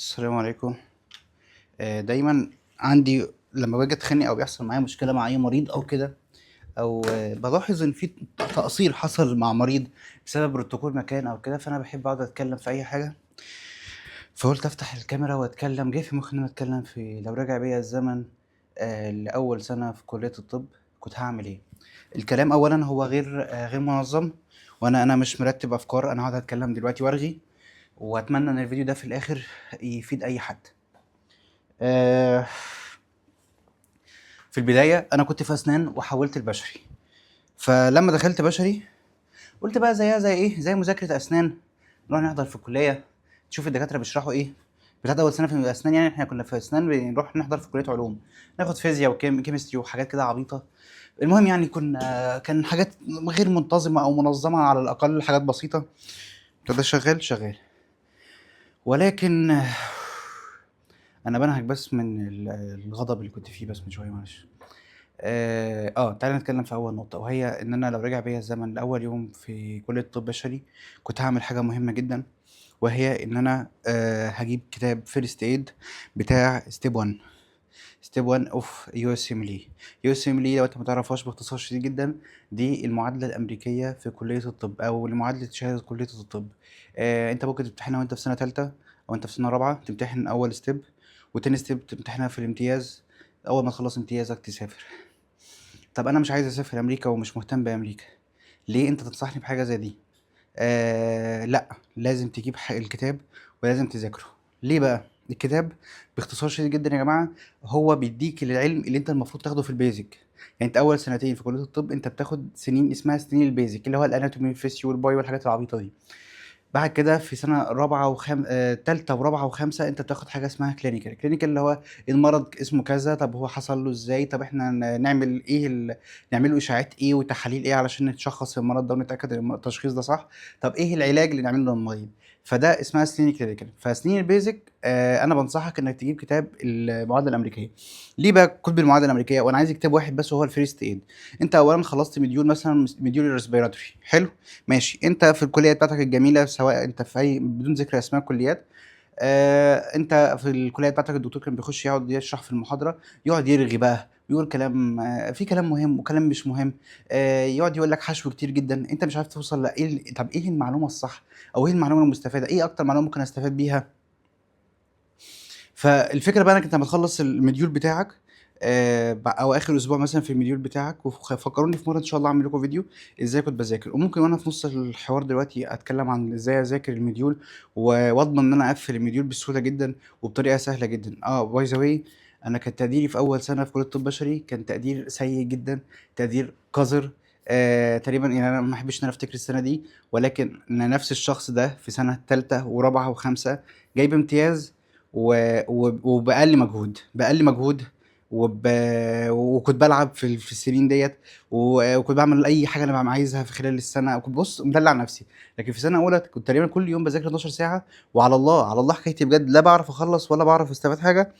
السلام عليكم. دايما عندي لما باجي اتخانق او بيحصل معايا مشكلة مع اي مريض او كده، او بلاحظ ان في تقصير حصل مع مريض بسبب بروتوكول مكان او كده، فانا بحب اقعد اتكلم في اي حاجه. فقلت افتح الكاميرا واتكلم. جه في مخي ان انا اتكلم في لو رجع بيا الزمن لاول سنة في كليه الطب كنت هعمل ايه. الكلام اولا هو غير منظم، وانا مش مرتب افكار. انا هقعد اتكلم دلوقتي وارغي، واتمنى ان الفيديو ده في الاخر يفيد اي حد. في البداية انا كنت في اسنان وحولت البشري. فلما دخلت بشري قلت بقى زيها زي ايه، زي مذاكرة اسنان، نروح نحضر في الكلية تشوف الدكاترة بيشرحوا ايه. بتاعت اول سنة في الاسنان، يعني احنا كنا في اسنان بنروح نحضر في كليه علوم، ناخد فيزياء و chemistry وحاجات كده عبيطه. المهم يعني كان حاجات غير منتظمة او منظمة، على الاقل حاجات بسيطة. ده شغال شغال، ولكن انا بنهج بس من الغضب اللي كنت فيه بس من شوية، معلش. تعالى نتكلم في اول نقطة، وهي ان انا لو رجع بيا الزمن لاول يوم في كليه طب بشري كنت هعمل حاجة مهمة جدا، وهي ان انا هجيب كتاب first aid بتاع step 1، step 1 اوف يو اس ام لي. يو اس ام لي لو انت ما تعرفهاش باختصار شديد جدا، دي المعادلة الامريكية في كليه الطب، او لمعادله شهادة كليه الطب. انت ممكن تمتحنها وانت في سنة ثالثة او انت في سنة رابعه، تمتحن اول step وتاني step تمتحنها في الامتياز. اول ما تخلص امتيازك تسافر. طب انا مش عايز اسافر امريكا ومش مهتم بامريكا، ليه انت تنصحني بحاجة زي دي؟ لا، لازم تجيب الكتاب ولازم تذاكره. ليه بقى الكتاب؟ باختصار شديد جدا يا جماعة، هو بيديك العلم اللي انت المفروض تاخده في ال basic. يعني انت اول سنتين في كليه الطب انت بتاخد سنين اسمها سنين ال basic، اللي هو ال anatomy وال physio وال bio والحاجات العبيطه دي. بعد كده في سنة رابعه وخم... آه، تالتة ورابعه وخمسة انت بتاخد حاجة اسمها clinical. clinical اللي هو المرض اسمه كذا، طب هو حصل له ازاي، طب احنا نعمل ايه، نعمل له اشاعات ايه وتحاليل ايه علشان نتشخص المرض ده ونتاكد ان التشخيص ده صح، طب ايه العلاج اللي نعمله للمريض. فده اسمها سنين clinical. فسنين ال basic انا بنصحك انك تجيب كتاب المعادلة الامريكية. ليه بقى كتب المعادلة الامريكية؟ وانا عايز كتاب واحد بس وهو ال first aid. انت اولا خلصت module، مثلا module ال respiratory، حلو ماشي، انت في الكلية بتاعتك الجميلة، سواء انت في اي، بدون ذكر اسماء كليات، انت في الكلية بتاعتك الدكتور كان بيخش يقعد يشرح في المحاضره، يقعد يرغي بقى، يقول كلام، في كلام مهم وكلام مش مهم، يقعد يقول لك حشو كتير جدا، انت مش عارف توصل لايه. طب ايه المعلومة الصح او ايه المعلومة المستفاده، ايه اكتر معلومة ممكن استفاد بيها؟ فالفكرة بقى انك انت لما تخلص ال module بتاعك، او اخر اسبوع مثلا في ال module بتاعك، وفكروني في مرة ان شاء الله اعمل لكم فيديو ازاي كنت بذاكر، وممكن وانا في نص الحوار دلوقتي اتكلم عن ازاي اذاكر ال module واضمن ان انا اقفل ال module بسهولة جدا وبطريقة سهلة جدا. by the way، انا كان تقديري في اول سنة في كليه الطب البشري كان تقدير سيء جدا، تقدير قذر تقريبا. يعني انا ما احبش ان انا افتكر السنة دي، ولكن ان نفس الشخص ده في سنة ثالثة ورابعه وخمسة جايب امتياز وباقل مجهود، باقل مجهود، وكنت بلعب في السنين ديت، وكنت بعمل اي حاجة انا بعمل عايزها في خلال السنه، وكنت بص مدلع نفسي. لكن في سنة اولى كنت تقريبا كل يوم بذاكر 12 ساعة، وعلى الله على الله حكايتي بجد، لا بعرف اخلص ولا بعرف استفاد حاجة،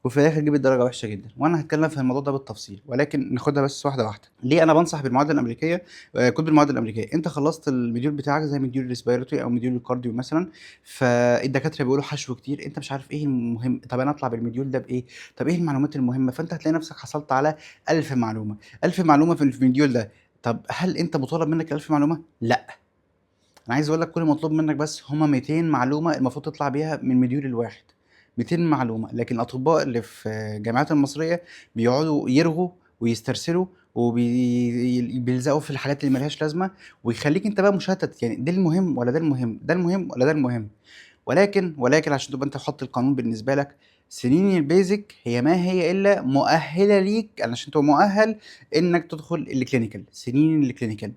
وفي الاخر جيب الدرجة وحشة جدا. وانا هتكلم في الموضوع ده بالتفصيل، ولكن ناخدها بس واحدة واحدة. ليه انا بنصح بالمعادله الامريكية؟ كتب المعادلة الامريكية، انت خلصت ال module بتاعك زي module ال respiratory او module ال cardio مثلا، فالدكاتره بيقولوا حشو كتير، انت مش عارف ايه المهم، طب انا اطلع بال module ده بايه، طب ايه المعلومات المهمة. فانت هتلاقي نفسك حصلت على 1000 معلومة، 1000 معلومة في ال module ده. طب هل انت مطالب منك 1000 معلومة؟ لا، انا عايز اقول لك كل المطلوب منك بس هما 200 معلومة المفروض تطلع بيها من module الواحد، 200 معلومة. لكن الاطباء اللي في الجامعات المصرية بيقعدوا يرغوا ويسترسلوا وبيلزقوا في الحاجات اللي ملهاش لازمه، ويخليك انت بقى مشتت، يعني ده المهم ولا ده المهم، ده المهم ولا ده المهم. ولكن عشان تبقى انت تحط القانون بالنسبة لك، سنين ال basic هي ما هي الا مؤهلة ليك علشان تبقى مؤهل انك تدخل ال clinical، سنين ال clinical.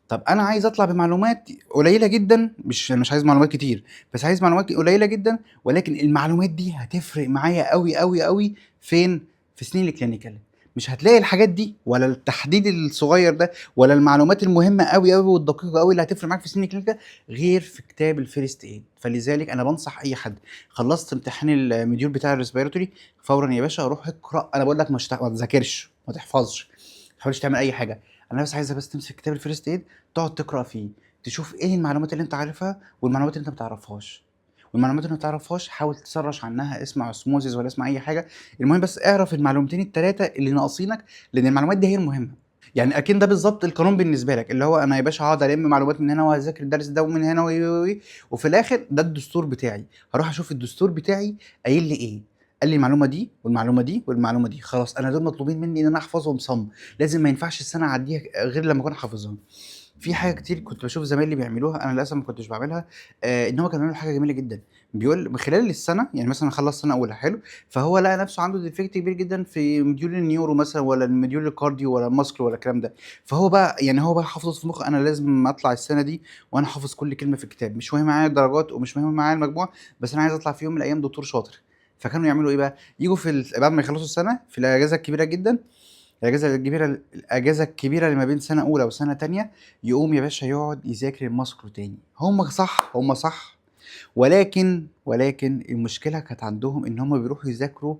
طب انا عايز اطلع بمعلومات قليله جدا، مش عايز معلومات كتير، بس عايز معلومات قليله جدا، ولكن المعلومات دي هتفرق معايا قوي قوي قوي. فين؟ في سنين ال clinical. مش هتلاقي الحاجات دي ولا التحديد الصغير ده ولا المعلومات المهمة قوي قوي والدقيقة قوي اللي هتفرق معاك في سنين ال clinical غير في كتاب ال first aid. فلذلك انا بنصح اي حد خلصت امتحان ال module بتاع ال respiratory فورا يا باشا روح اقرا. انا بقول لك ما تذاكرش، ما تحفظش، ما تحاولش تعمل اي حاجة، انا بس عايزه بس تمسك كتاب ال first aid تقعد تقرا فيه، تشوف ايه المعلومات اللي انت عارفها والمعلومات اللي انت ما تعرفهاش. والمعلومات اللي ما تعرفهاش حاول ت search عنها، اسمع osmosis ولا اسمع اي حاجة، المهم بس اعرف المعلومتين الثلاثة اللي ناقصينك، لان المعلومات دي هي المهمة. يعني اكن ده بالظبط القانون بالنسبة لك، اللي هو انا يا باشا هقعد الم معلومات من هنا وهذاكر الدرس ده ومن هنا وي وي وي، وفي الاخر ده الدستور بتاعي، هروح اشوف الدستور بتاعي قايل لي ايه، قال لي المعلومة دي والمعلومه دي والمعلومه دي، خلاص انا دول مطلوبين مني ان انا احفظهم صم، لازم ما ينفعش السنة اعديها غير لما اكون حافظهم. في حاجة كتير كنت باشوف زمايلي بيعملوها، أنا للأسف ما كنتش باعملها، إن هو كان بيعمل حاجة جميلة جدًا، بيقول من خلال السنة يعني مثلًا خلّص سنة أولى حلو، فهو لقى نفسه عنده defect كبير جدًا في module ال neuro مثلًا والّا ال module ال cardio والّا ال musculo والّا الكلام ده، فهو بقى يعني هو بقى حافظ في مخه أنا لازم أطلع السنة دي وأنا حافظ كل كلمة في الكتاب، مش مهم معايا الدرجات ومش مهم معايا المجموع، بس أنا عايز أطلع في يوم من الأيام دكتور شاطر. فكانوا يعملوا إيه بقى، ييجوا في بعد ما يخلّصوا السنة في الأجازة الكبيرة جدًا، الأجازة الكبيرة اللي ما بين سنة أولى وسنة تانية، يقوم يا باشا يقعد يذاكر ال musculo تاني. هم صح، هم صح، ولكن المشكلة كانت عندهم إن هم بيروحوا يذاكروا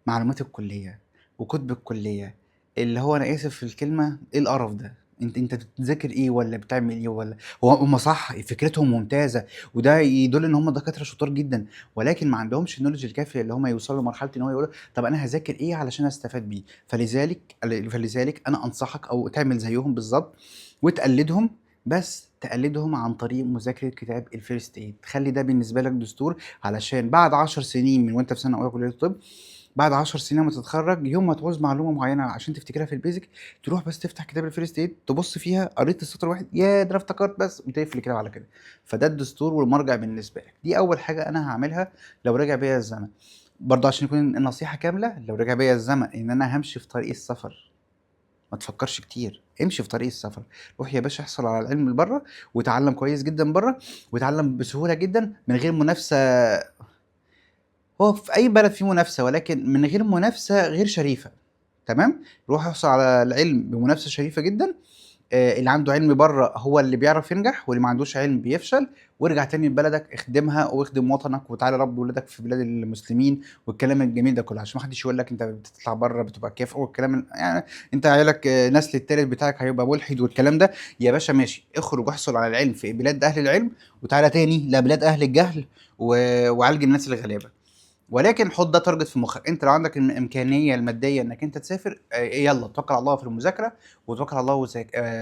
معلومات الكلية وكتب الكلية، اللي هو أنا آسف في الكلمة، إيه القرف ده؟ أنت بتذاكر إيه ولا بتعمل إيه ولا هو هم صح، فكرتهم ممتازة، وده يدل إن هم دكاترة شطار جدًا، ولكن ما عندهمش ال knowledge الكافية اللي هم يوصلوا لمرحلة إن هو يقولوا طب أنا هاذاكر إيه علشان أستفاد بيه؟ فلذلك أنا أنصحك أو تعمل زيهم بالضبط وتقلدهم، بس تقلدهم عن طريق مذاكرة كتاب ال first aid. خلي ده بالنسبة لك دستور، علشان بعد 10 سنين من وأنت في سنة أولى كلية الطب، بعد 10 سنين لما تتخرج، يوم ما تعوز معلومة معينة عشان تفتكرها في ال basic، تروح بس تفتح كتاب ال first aid تبص فيها، قريت السطر واحد، يا ده انا افتكرت بس، وتقفل الكتاب على كده. فده الدستور والمرجع بالنسبة لك. دي أول حاجة أنا هعملها لو رجع بيا الزمن. برضه عشان يكون النصيحة كاملة، لو رجع بيا الزمن إن أنا همشي في طريق السفر، ما تفكرش كتير، امشي في طريق السفر، روح يا باشا احصل على العلم من بره، وتعلم كويس جدا بره، وتعلم بسهولة جدا من غير منافسة. هو في أي بلد فيه منافسة، ولكن من غير منافسة غير شريفة، تمام؟ روح احصل على العلم بمنافسة شريفة جدا. اللي عنده علم بره هو اللي بيعرف ينجح، واللي ما عندوش علم بيفشل. وارجع تاني لبلدك، اخدمها واخدم وطنك، وتعالى ربي ولادك في بلاد المسلمين والكلام الجميل ده كله، عشان ما حدش يقول لك انت بتطلع بره بتبقى كافر والكلام يعني انت عيالك، نسل التالت بتاعك هيبقى ملحد والكلام ده. يا باشا ماشي، اخرج واحصل على العلم في بلاد اهل العلم، وتعالى تاني لبلاد اهل الجهل وعالج الناس الغلابة. ولكن حط ده target في مخك، انت لو عندك الامكانية المادية انك انت تسافر، يلا توكل على الله في المذاكرة، وتوكل على الله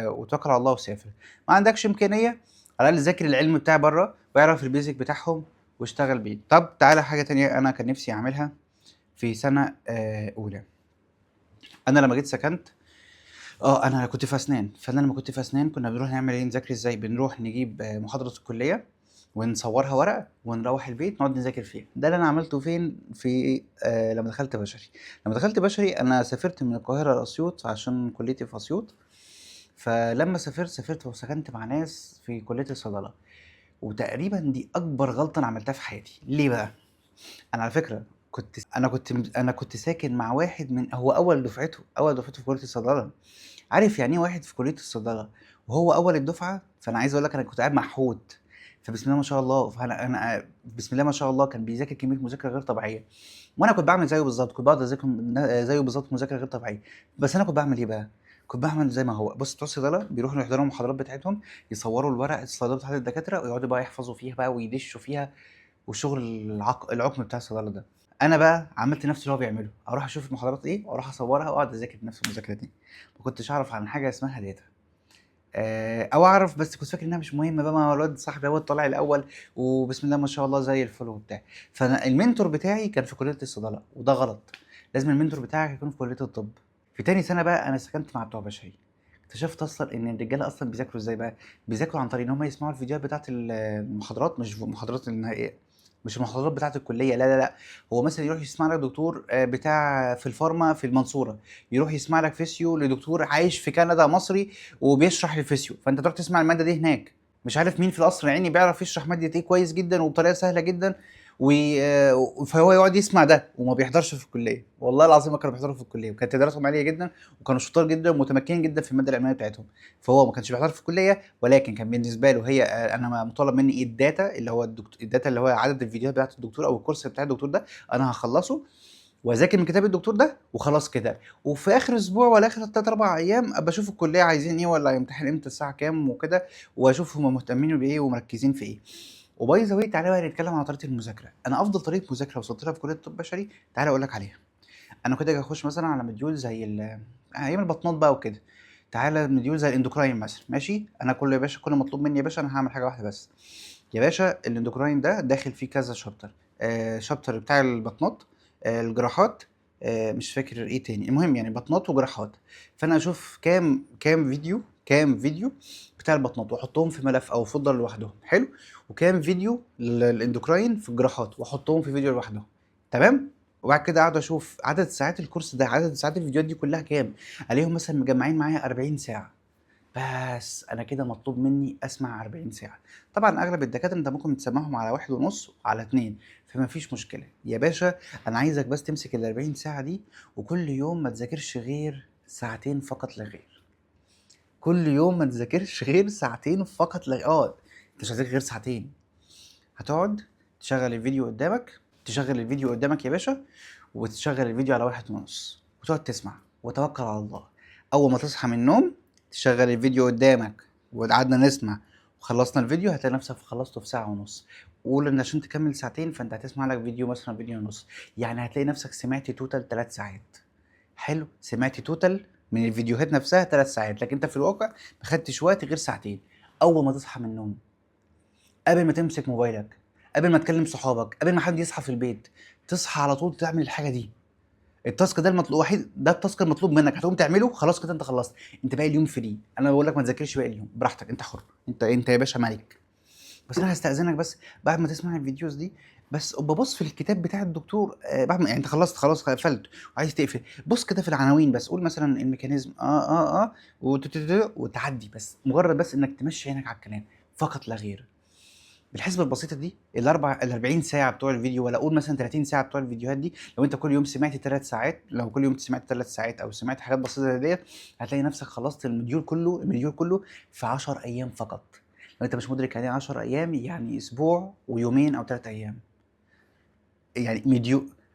وتوكل على الله وسافر. ما عندكش امكانية، على الاقل ذاكر العلم بتاع بره واعرف ال basic بتاعهم واشتغل بيه. طب تعالى حاجة تانية انا كان نفسي اعملها في سنة اولى. انا لما جيت سكنت، انا كنت في اسنان، فانا لما كنت في اسنان كنا بنروح نعمل ايه، نذاكر ازاي؟ بنروح نجيب محاضرة الكلية ونصورها ورق ونروح البيت نقعد نذاكر فيها. ده اللي انا عملته فين؟ في لما دخلت بشري. لما دخلت بشري انا سافرت من القاهرة لاسيوط عشان كليتي في اسيوط. فلما سافرت وسكنت مع ناس في كليه الصيدله، وتقريبا دي اكبر غلطه انا عملتها في حياتي. ليه بقى؟ انا على فكرة كنت ساكن مع واحد من هو اول دفعته في كليه الصيدله. عارف يعني ايه واحد في كليه الصيدله وهو اول الدفعة؟ فانا عايز اقول لك انا كنت قاعد مع حوت، فبسم الله ما شاء الله، فانا بسم الله ما شاء الله كان بيذاكر كمية مذاكرة غير طبيعية، وانا كنت بعمل زيه بالظبط، كنت بقعد اذاكر زيه بالظبط مذاكرة غير طبيعية. بس انا كنت بعمل ايه بقى؟ كنت بعمل زي ما هو. بص، بتوع الصيدله بيروحوا يحضروا المحاضرات بتاعتهم، يصوروا الورق السلايدات بتاعت الدكاترة، ويقعدوا بقى يحفظوا فيها بقى ويدشوا فيها، وشغل العقم بتاع الصيدله ده. انا بقى عملت نفس اللي هو بيعمله، اروح اشوف المحاضرات ايه واروح اصورها واقعد اذاكر نفس المذاكرة دي. ما كنتش اعرف عن حاجة اسمها data، او اعرف بس كنت فاكر انها مش مهمة بقى، ما هو الواد صاحبي هو طالع الاول وبسم الله ما شاء الله زي الفل وبتاع. فانا ال mentor بتاعي كان في كليه الصيدله، وده غلط، لازم ال mentor بتاعك يكون في كليه الطب. في تاني سنة بقى انا سكنت مع بتوع بشري، اكتشفت اصلا ان الرجالة اصلا بيذاكروا ازاي بقى؟ بيذاكروا عن طريق ان هم يسمعوا الفيديوهات بتاعه المحاضرات، مش محاضرات النهائية، مش المحاضرات بتاعه الكلية، لا لا لا، هو مثلا يروح يسمع لك دكتور بتاع في ال pharma في المنصورة، يروح يسمع لك physio لدكتور عايش في كندا مصري وبيشرح ال physio، فانت تروح تسمع المادة دي هناك. مش عارف مين في القصر العيني بيعرف يشرح مادة ايه كويس جدا وبطريقة سهلة جدا، فهو يقعد يسمع ده وما بيحضرش في الكلية. والله العظيم ما كانوا بيحضروا في الكلية، وكانت تدريسهم عالية جدا، وكانوا شطار جدا ومتمكنين جدا في المادة العلمية بتاعتهم. فهو ما كانش بيحضر في الكلية، ولكن كان بالنسبة له هي انا مطالب مني ايه ال data اللي هو الدكتور، ال data اللي هو عدد الفيديوهات بتاعت الدكتور او الكورس بتاع الدكتور ده، انا هخلصه واذاكر من كتاب الدكتور ده وخلاص كده. وفي اخر اسبوع ولا اخر 3 4 ايام ابقى اشوف الكلية عايزين ايه، ولا هيمتحن امتى الساعة كام وكده، واشوف هم مهتمين بايه ومركزين في ايه. و by the way تعالى بقى نتكلم على طريقه المذاكرة. انا افضل طريقه مذاكرة وصلت لها في كليه الطب البشري تعالى اقول لك عليها. انا كنت اجي اخش مثلا على module زي ايام البطنات بقى وكده، تعالى module زي ال endocrine مثلا، ماشي. انا كل يا باشا كل مطلوب مني يا باشا انا هعمل حاجة واحدة بس يا باشا. ال endocrine ده داخل فيه كذا chapter، chapter بتاع البطنات، الجراحات، مش فاكر ايه تاني، المهم يعني بطنات وجراحات. فانا اشوف كام فيديو بتاع البطنات واحطهم في ملف او folder لوحدهم، حلو. وكام فيديو لل endocrine في الجراحات واحطهم في فيديو لوحدهم، تمام. وبعد كده اقعد اشوف عدد ساعات الكورس ده، عدد ساعات الفيديوهات دي كلها كام، الاقيهم مثلا مجمعين معايا 40 ساعة. بس انا كده مطلوب مني اسمع 40 ساعة. طبعا اغلب الدكاترة انت ممكن تسمعهم على 1.5 وعلى 2، فما فيش مشكلة يا باشا. انا عايزك بس تمسك ال 40 ساعة دي، وكل يوم ما تذاكرش غير ساعتين فقط لا غير. كل يوم ما تذاكرش غير ساعتين فقط لا غير. انت مش هتذاكر غير ساعتين. هتقعد تشغل الفيديو قدامك، تشغل الفيديو قدامك يا باشا، وتشغل الفيديو على 1.5 وتقعد تسمع وتوكل على الله. اول ما تصحى من النوم تشغل الفيديو قدامك، وقعدنا نسمع وخلصنا الفيديو، هتلاقي نفسك خلصته في 1.5 ساعة. قول ان عشان تكمل ساعتين فانت هتسمع لك فيديو مثلا فيديو ونص، يعني هتلاقي نفسك سمعت total 3 ساعات. حلو، سمعت total من الفيديوهات نفسها 3 ساعات، لكن انت في الواقع ما خدتش وقت غير ساعتين. اول ما تصحى من النوم، قبل ما تمسك موبايلك، قبل ما تكلم صحابك، قبل ما حد يصحى في البيت، تصحى على طول تعمل الحاجة دي. ال task ده المطلوب الوحيد، ده ال task المطلوب منك، هتقوم تعمله خلاص كده انت خلصت، انت باقي اليوم free. انا بقول لك ما تذاكرش باقي اليوم، براحتك، انت حر، انت يا باشا ملك. بس انا هستأذنك بس بعد ما تسمع ال videos دي بس ببص في الكتاب بتاع الدكتور، بعد ما يعني انت خلصت خلاص قفلت وعايز تقفل، بص كده في العناوين بس، قول مثلا ال mechanism وتعدي، بس مجرد بس انك تمشي عينك على الكلام فقط لا غير. بالحسبه البسيطة دي ال 40 ساعة بتوع الفيديو، ولا اقول مثلا 30 ساعة بتوع الفيديوهات دي، لو انت كل يوم سمعت 3 ساعات، لو كل يوم سمعت 3 ساعات او سمعت حاجات بسيطة زي ديت، هتلاقي نفسك خلصت ال module كله، ال module كله في 10 ايام فقط. لو انت مش مدرك يعني ايه 10 ايام، يعني اسبوع ويومين او 3 ايام، يعني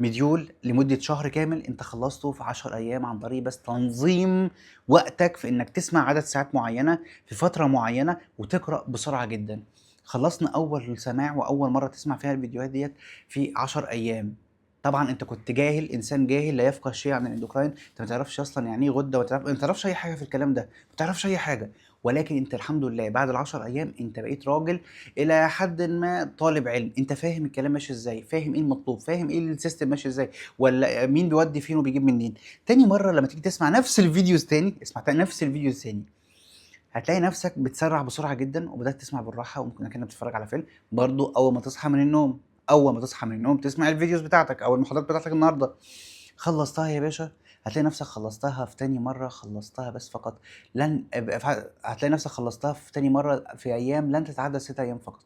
module لمدة شهر كامل انت خلصته في 10 ايام، عن طريق بس تنظيم وقتك في انك تسمع عدد ساعات معينة في فترة معينة وتقرأ بسرعة جدا. خلصنا اول سماع واول مرة تسمع فيها الفيديوهات ديت في 10 ايام. طبعا انت كنت جاهل، انسان جاهل لا يفقه شيء عن ال endocrine، انت ما تعرفش اصلا يعني ايه غده، ما تعرفش اي حاجة في الكلام ده، ما تعرفش اي حاجة، ولكن انت الحمد لله بعد ال10 ايام انت بقيت راجل الى حد ما طالب علم، انت فاهم الكلام ماشي ازاي، فاهم ايه المطلوب، فاهم ايه ال system ماشي ازاي، ولا مين بيودي فين وبيجيب منين. تاني مرة لما تيجي تسمع نفس ال videos تاني، اسمع نفس ال videos تاني، هتلاقي نفسك بتسرع بسرعة جدا وبدات تسمع بالراحة، وممكن كانك بتتفرج على فيلم. برضو اول ما تصحى من النوم، اول ما تصحى من النوم تسمع ال videos بتاعتك او المحاضرات بتاعتك النهارده، خلصتها يا باشا، هتلاقي نفسك خلصتها في تاني مرة، خلصتها بس فقط لن هتلاقي نفسك خلصتها في تاني مرة في ايام لن تتعدى 6 ايام فقط.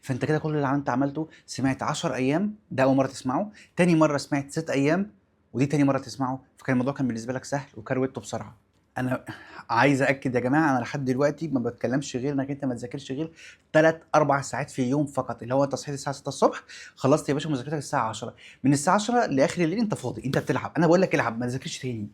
فانت كده كل اللي انت عملته سمعت 10 ايام، ده اول مرة تسمعه، تاني مرة سمعت 6 ايام ودي تاني مرة تسمعه، فكان الموضوع كان بالنسبة لك سهل وكروته بسرعة. انا عايز اكد يا جماعة، انا لحد دلوقتي ما بتكلمش غير انك انت ما تذاكرش غير 3-4 ساعات في اليوم فقط، اللي هو انت صحيت الساعة 6 الصبح، خلصت يا باشا مذاكرتك الساعة 10، من الساعة 10 لاخر الليل انت فاضي، انت بتلعب. انا بقول لك العب، ما تذاكرش تاني.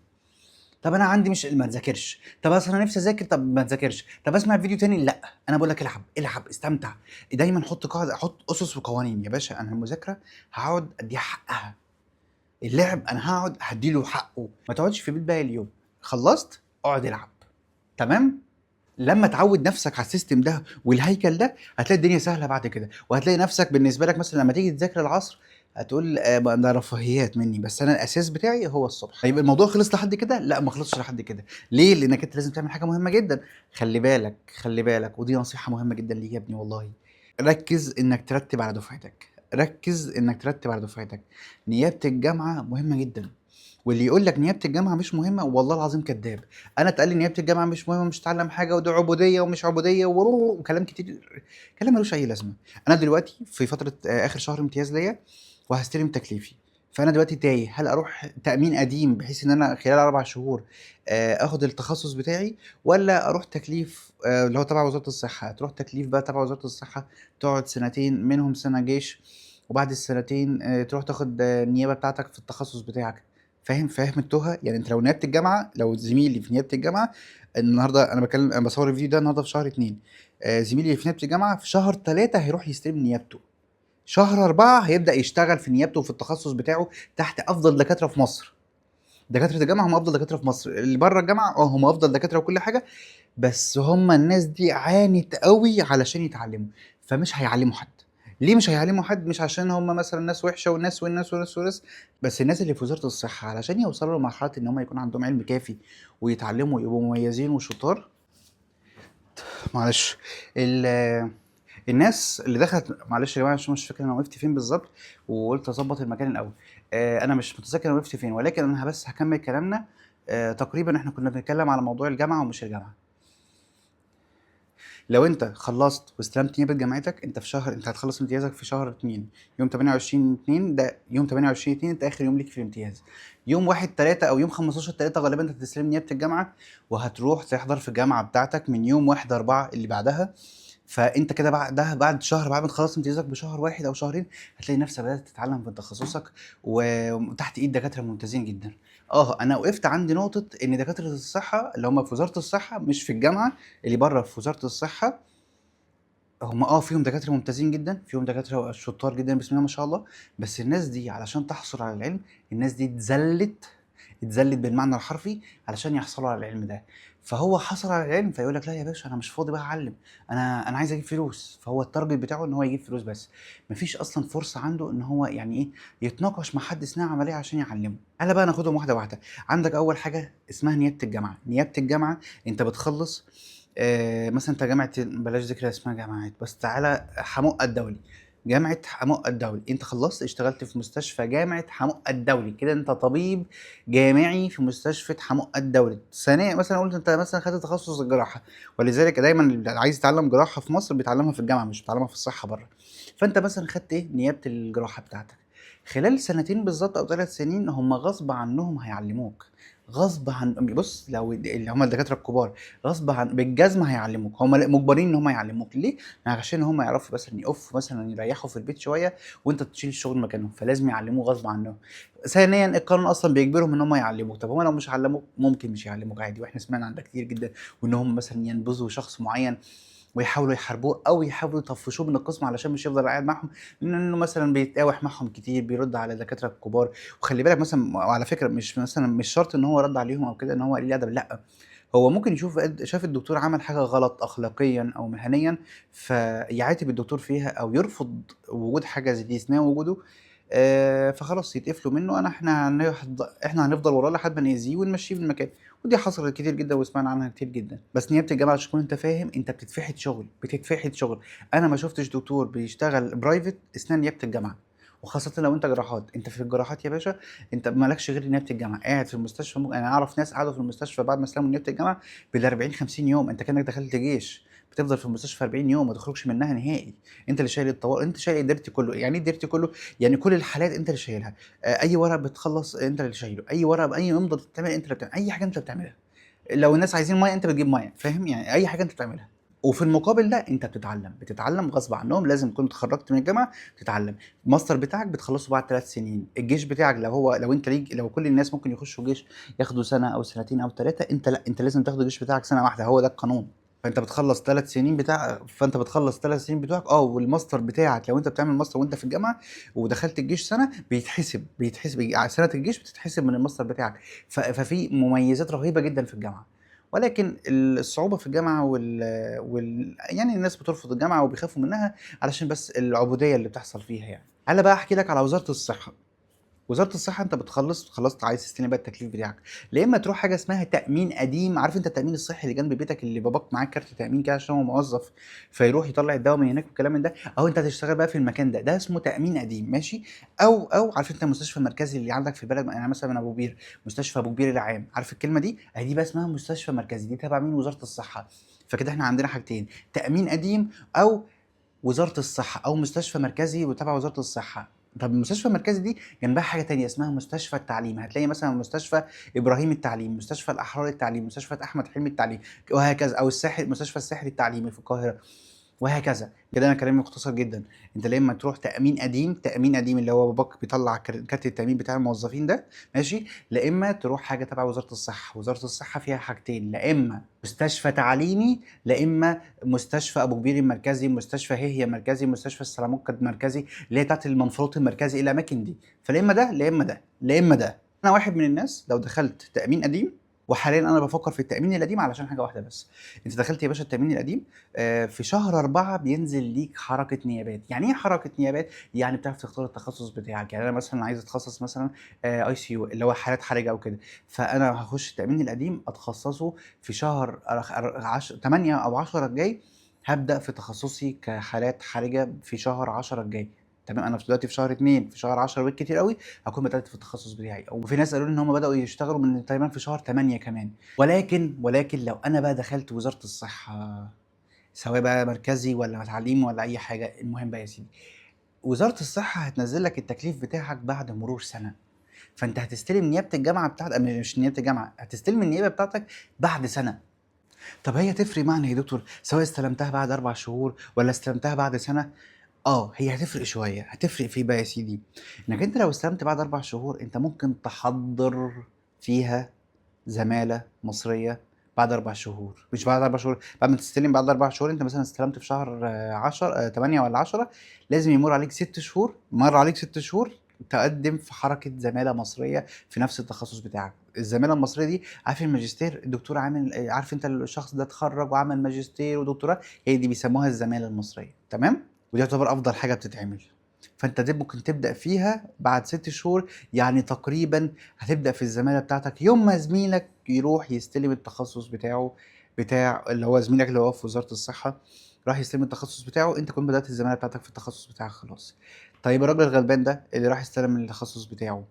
طب انا عندي مش ما تذاكرش، طب اصل انا نفسي اذاكر، طب ما تذاكرش، طب اسمع فيديو تاني، لا، انا بقول لك العب، العب، استمتع. دايما حط قاعدة، حط اسس وقوانين يا باشا. انا المذاكرة هقعد اديها حقها، اللعب انا هقعد هديله حقه. ما تقعدش في البيت باقي اليوم، خلصت اقعد العب، تمام؟ لما تعود نفسك على ال system ده والهيكل ده هتلاقي الدنيا سهلة بعد كده، وهتلاقي نفسك بالنسبة لك مثلا لما تيجي تذاكر العصر هتقول ده رفاهيات مني، بس انا الاساس بتاعي هو الصبح. طيب الموضوع خلص لحد كده؟ لا، ما خلصش لحد كده. ليه؟ لانك انت لازم تعمل حاجة مهمة جدا. خلي بالك، خلي بالك، ودي نصيحة مهمة جدا ليك يا ابني والله. ركز انك ترتب على دفعتك، ركز انك ترتب على دفعتك. نيابة الجامعة مهمة جدا، واللي يقول لك نيابة الجامعة مش مهمة والله العظيم كذاب. انا اتقال لي نيابة الجامعة مش مهمة، مش هتعلم حاجة، وده عبودية ومش عبودية وكلام كتير، كلام ملوش اي لازمه. انا دلوقتي في فترة، اخر شهر امتياز ليا وهستلم تكليفي، فانا دلوقتي تايه، هل اروح تامين قديم بحيث ان انا خلال 4 شهور، اخد التخصص بتاعي، ولا اروح تكليف، اللي هو تبع وزارة الصحة؟ تروح تكليف بقى تبع وزارة الصحة، تقعد سنتين منهم سنة جيش، وبعد السنتين، تروح تاخد، النيابة بتاعتك في التخصص بتاعك. فاهم؟ فاهم التوهه؟ يعني انت لو نيابة الجامعة، لو زميلي في نيابة الجامعة النهارده انا بكلم، انا بصور الفيديو ده النهارده في شهر 2. زميلي اللي في نيابة الجامعة في شهر 3 هيروح يستلم نيابته، شهر 4 هيبدا يشتغل في نيابته وفي التخصص بتاعه تحت افضل دكاترة في مصر. دكاترة الجامعة هم افضل دكاترة في مصر، اللي بره الجامعة هم افضل دكاترة وكل حاجة، بس هم الناس دي عانت قوي علشان يتعلموا، فمش هيعلموا حد. ليه مش هيعلموا حد؟ مش عشان هم مثلا ناس وحشة والناس والناس والناس والناس، بس الناس اللي في وزارة الصحة علشان يوصلوا لمرحلة ان هم يكون عندهم علم كافي ويتعلموا ويبقوا مميزين وشطار. معلش الناس اللي دخلت، معلش يا جماعة عشان مش فاكر انا وقفت فين بالظبط، وقلت اظبط المكان الاول. انا مش متذكر انا وقفت فين، ولكن انا بس هكمل كلامنا. تقريبا احنا كنا بنتكلم على موضوع الجامعة ومش الجامعة. لو انت خلصت واستلمت نيابة جامعتك، انت في شهر، انت هتخلص امتيازك في شهر 2، يوم 28/2، ده يوم 28/2 انت اخر يوم ليك في الامتياز. يوم 1/3 او يوم 15/3 غالبا انت هتستلم نيابة الجامعة، وهتروح تحضر في الجامعة بتاعتك من يوم 1/4 اللي بعدها. فانت كده بعدها بعد شهر، بعد ما تخلص امتيازك بشهر واحد او شهرين، هتلاقي نفسك بدات تتعلم في تخصصك وتحت ايد دكاترة ممتازين جدا. انا وقفت عند نقطة ان دكاترة الصحة اللي هم في وزارة الصحة مش في الجامعة، اللي بره في وزارة الصحة، هم فيهم دكاترة ممتازين جدا، فيهم دكاترة شطار جدا بسم الله ما شاء الله، بس الناس دي علشان تحصل على العلم، الناس دي اتذلت بالمعنى الحرفي علشان يحصلوا على العلم ده. فهو حصل على العلم فيقول لك لا يا باشا انا مش فاضي بقى اعلم، انا عايز اجيب فلوس. فهو ال target بتاعه ان هو يجيب فلوس بس، مفيش اصلا فرصة عنده ان هو يعني ايه يتناقش مع حد اثناء عملية عشان يعلمه. تعالى بقى ناخدهم واحدة واحدة. عندك اول حاجة اسمها نيابة الجامعة. نيابة الجامعة انت بتخلص، مثلا انت جامعه، بلاش ذكر اسمها جامعات، بس تعالى حمقى الدولي، جامعه حمقى الدولي، انت خلصت اشتغلت في مستشفى جامعه حمقى الدولي، كده انت طبيب جامعي في مستشفى حمقى الدولي. ثانيا مثلا قلت انت مثلا خدت تخصص الجراحة، ولذلك دايما اللي عايز يتعلم جراحه في مصر بيتعلمها في الجامعة مش بيتعلمها في الصحة بره. فانت مثلا خدت ايه نيابة الجراحة بتاعتك، خلال سنتين بالظبط او 3 سنين هم غصب عنهم هيعلموك، غصب عن، بص لو اللي هم الدكاترة الكبار غصب عن بالجزمه هيعلموك، هم مجبرين ان هم يعلموك. ليه؟ عشان هم يعرفوا مثلا يقفوا مثلا يريحوا في البيت شوية وانت تشيل الشغل مكانهم، فلازم يعلموه غصب عنهم. ثانيا القانون اصلا بيجبرهم ان هم يعلموك، طب هم لو مش علموك ممكن مش يعلموك عادي، واحنا سمعنا عن ده كتير جدا، وان هم مثلا ينبذوا شخص معين ويحاولوا يحاربوه او يحاولوا يطفشوه من القسم علشان مش يفضل قاعد معهم، لانه مثلا بيتقاوح معهم كتير، بيرد على الدكاترة الكبار. وخلي بالك مثلا، وعلى فكرة مش مثلا مش شرط ان هو رد عليهم او كده ان هو قليل ادب، لا هو ممكن يشوف شاف الدكتور عمل حاجة غلط اخلاقيا او مهنيا فيعاتب الدكتور فيها او يرفض وجود حاجة زي دي اثناء وجوده، فخلاص يتقفلوا منه، احنا هنفضل وراه لحد ما نأذيه ونمشيه من المكان. ودي حصلت كتير جدا وسمعنا عنها كتير جدا. بس نيابة الجامعة عشان تكون انت فاهم، انت بتتفحت شغل، بتتفحت شغل. انا ما شفتش دكتور بيشتغل private اثناء نيابة الجامعة، وخاصة لو انت جراحات. انت في الجراحات يا باشا انت مالكش غير نيابة الجامعة، قاعد في المستشفى. انا اعرف ناس قعدوا في المستشفى بعد ما استلموا نيابة الجامعة بال 40 50 يوم، انت كانك دخلت جيش، بتفضل في المستشفى 40 يوم ما تخرجش منها نهائي. انت اللي شايل الطوارئ، انت شايل ال dirty كله. يعني ايه ال dirty كله؟ يعني كل الحالات انت اللي شايلها، اي ورق بتخلص انت اللي شايله، اي ورق، اي امضه بتتعمل انت اللي بتعمل، اي حاجة انت بتعملها. لو الناس عايزين مية انت بتجيب مية، فاهم؟ يعني اي حاجة انت بتعملها. وفي المقابل ده انت بتتعلم، بتتعلم غصب عنهم، لازم تكون اتخرجت من الجامعة تتعلم. الماستر بتاعك بتخلصه بعد 3 سنين، الجيش بتاعك لو هو لو انت ليك، لو كل الناس ممكن يخشوا جيش ياخدوا سنة او سنتين او 3، انت لا، انت لازم تاخد الجيش بتاعك سنة واحدة، هو ده القانون. فانت بتخلص 3 سنين بتاع، فانت بتخلص 3 سنين بتوعك، والماستر بتاعك لو انت بتعمل ماستر وانت في الجامعة ودخلت الجيش سنة بيتحسب سنة الجيش بتتحسب من الماستر بتاعك. ففي مميزات رهيبة جدا في الجامعة، ولكن الصعوبة في الجامعة يعني الناس بترفض الجامعة وبيخافوا منها علشان بس العبودية اللي بتحصل فيها يعني. تعالى بقى احكي لك على وزارة الصحة. وزارة الصحة انت بتخلص، خلصت عايز تستلم بقى التكليف بتاعك، يا اما تروح حاجة اسمها تامين قديم. عارف انت التامين الصحي اللي جنب بيتك اللي باباك معاه كارت تامين كده عشان هو موظف فيروح يطلع الدواء من هناك والكلام من ده، او انت هتشتغل بقى في المكان ده، ده اسمه تامين قديم، ماشي؟ او عارف انت المستشفى المركزي اللي عندك في البلد، انا مثلا من ابو كبير، مستشفى ابو كبير العام، عارف الكلمة دي؟ اهي دي بقى اسمها مستشفى مركزي، دي تبع مين؟ وزارة الصحة. فكده احنا عندنا حاجتين، تامين قديم او وزارة الصحة او مستشفى مركزي وتبع وزارة الصحة. طب المستشفى المركزي دي جنبها حاجة تانية اسمها مستشفى التعليم، هتلاقي مثلا مستشفى ابراهيم التعليم، مستشفى الاحرار التعليم، مستشفى احمد حلمي التعليم، وهكذا، او الساحل، مستشفى الساحل التعليمي في القاهرة. وهكذا. كده انا كلامي مختصر جدا. انت لا اما تروح تامين قديم، تامين قديم اللي هو باباك بيطلع كارت التامين بتاع الموظفين ده، ماشي، لا اما تروح حاجة تبع وزارة الصحة. وزارة الصحة فيها حاجتين، لا اما مستشفى تعليمي، لا اما مستشفى ابو كبير المركزي، مستشفى هي مركزي، مستشفى السلاموكة المركزي اللي هي بتاعت المنفلوط المركزي، الاماكن دي. فلا اما ده لا اما ده لا اما ده. انا واحد من الناس لو دخلت تامين قديم، وحاليا انا بفكر في التامين القديم علشان حاجة واحدة بس. انت دخلت يا باشا التامين القديم، في شهر 4 بينزل ليك حركة نيابات. يعني ايه حركة نيابات؟ يعني بتعرف تختار التخصص بتاعك. يعني انا مثلا عايز اتخصص مثلا ICU اللي هو حالات حرجه او كده، فانا هخش التامين القديم اتخصصه في شهر 8 او 10 الجاي. هبدا في تخصصي كحالات حرجه في شهر 10 الجاي. تمام، انا دلوقتي في شهر 2، في شهر 10 بالكتير قوي هكون بدات في التخصص بتاعي. وفي ناس قالوا لي ان هم بداوا يشتغلوا من تقريبا في شهر 8 كمان. ولكن لو انا بقى دخلت وزارة الصحة، سواء بقى مركزي ولا تعليم ولا اي حاجة، المهم بقى يا سيدي وزارة الصحة هتنزل لك التكليف بتاعك بعد مرور سنة. فانت هتستلم نيابة الجامعة بتاعتك، مش نيابة الجامعة، هتستلم النيابة بتاعتك بعد سنة. طب هي تفرق معنا يا دكتور سواء استلمتها بعد 4 شهور ولا استلمتها بعد سنة؟ هي هتفرق شوية. هتفرق في بقى يا سيدي انك انت لو استلمت بعد 4 شهور انت ممكن تحضر فيها زمالة مصرية بعد 4 شهور، مش بعد 4 شهور، بعد ما تستلم بعد 4 شهور. انت مثلا استلمت في شهر 10، 8 ولا 10، لازم يمر عليك 6 شهور، مر عليك 6 شهور تقدم في حركة زمالة مصرية في نفس التخصص بتاعك. الزمالة المصرية دي، عارف الماجستير، الدكتور عامل، عارف انت الشخص ده اتخرج وعمل ماجستير ودكتوراه، هي دي بيسموها الزمالة المصرية. تمام، ودي تعتبر افضل حاجة بتتعمل. فانت دي ممكن تبدا فيها بعد 6 شهور، يعني تقريبا هتبدا في الزمالة بتاعتك يوم ما زميلك يروح يستلم التخصص بتاعه، بتاع اللي هو زميلك اللي هو في وزارة الصحة راح يستلم التخصص بتاعه، انت كنت بدات الزمالة بتاعتك في التخصص بتاعك خلاص. طيب الراجل الغلبان ده اللي راح يستلم التخصص بتاعه،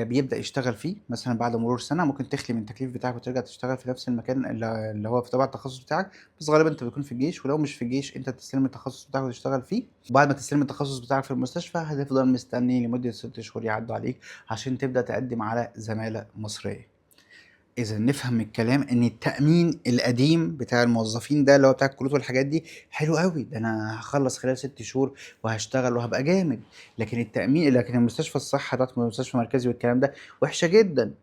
بيبدا يشتغل فيه مثلا بعد مرور سنة، ممكن تخلي من التكليف بتاعك وترجع تشتغل في نفس المكان اللي هو في تبع التخصص بتاعك، بس غالبا انت بتكون في الجيش، ولو مش في الجيش انت بتستلم التخصص بتاعك وتشتغل فيه. وبعد ما تستلم التخصص بتاعك في المستشفى هتفضل مستني لمدة 6 شهور يعدوا عليك عشان تبدا تقدم على زمالة مصرية. اذا نفهم من الكلام ان التامين القديم بتاع الموظفين ده اللي هو بتاع الكروت والحاجات دي حلو قوي، ده انا هخلص خلال 6 شهور وهشتغل وهبقى جامد. لكن المستشفى الصحة بتاعت المستشفى المركزي والكلام ده وحشة جدا،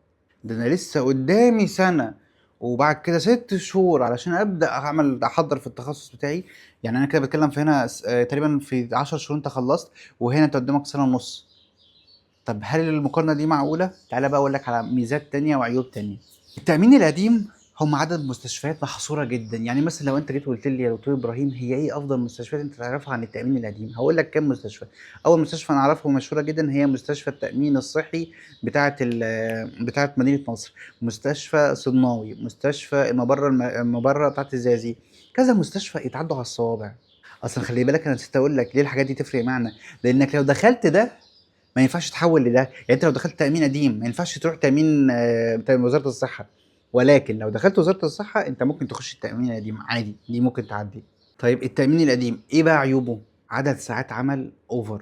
ده انا لسه قدامي سنة وبعد كده 6 شهور علشان ابدا احضر في التخصص بتاعي. يعني انا كده بتكلم في هنا تقريبا في 10 شهور انت خلصت، وهنا انت قدامك سنة ونص. طب هل المقارنة دي معقولة؟ تعالى بقى اقول لك على ميزات تانية وعيوب تانية. التأمين القديم هم عدد مستشفيات محصورة جدا. يعني مثلا لو انت جيت وقلت لي يا دكتور ابراهيم هي ايه افضل مستشفيات انت تعرفها عن التأمين القديم، هقول لك كام مستشفى. اول مستشفى انا اعرفها ومشهورة جدا هي مستشفى التأمين الصحي بتاعة مدينة نصر، مستشفى صدناوي، مستشفى المبرة بتاعة الزقازيق، كذا مستشفى يتعدوا على الصوابع. اصلا خلي بالك انا نسيت اقول لك ليه الحاجات دي تفرق معنا، لانك لو دخلت ده ما ينفعش تحول لده. يعني انت لو دخلت تامين قديم ما ينفعش تروح تامين بتاع وزارة الصحة، ولكن لو دخلت وزارة الصحة انت ممكن تخش التامين القديم عادي، دي ممكن تعدي. طيب التامين القديم ايه بقى عيوبه؟ عدد ساعات عمل over،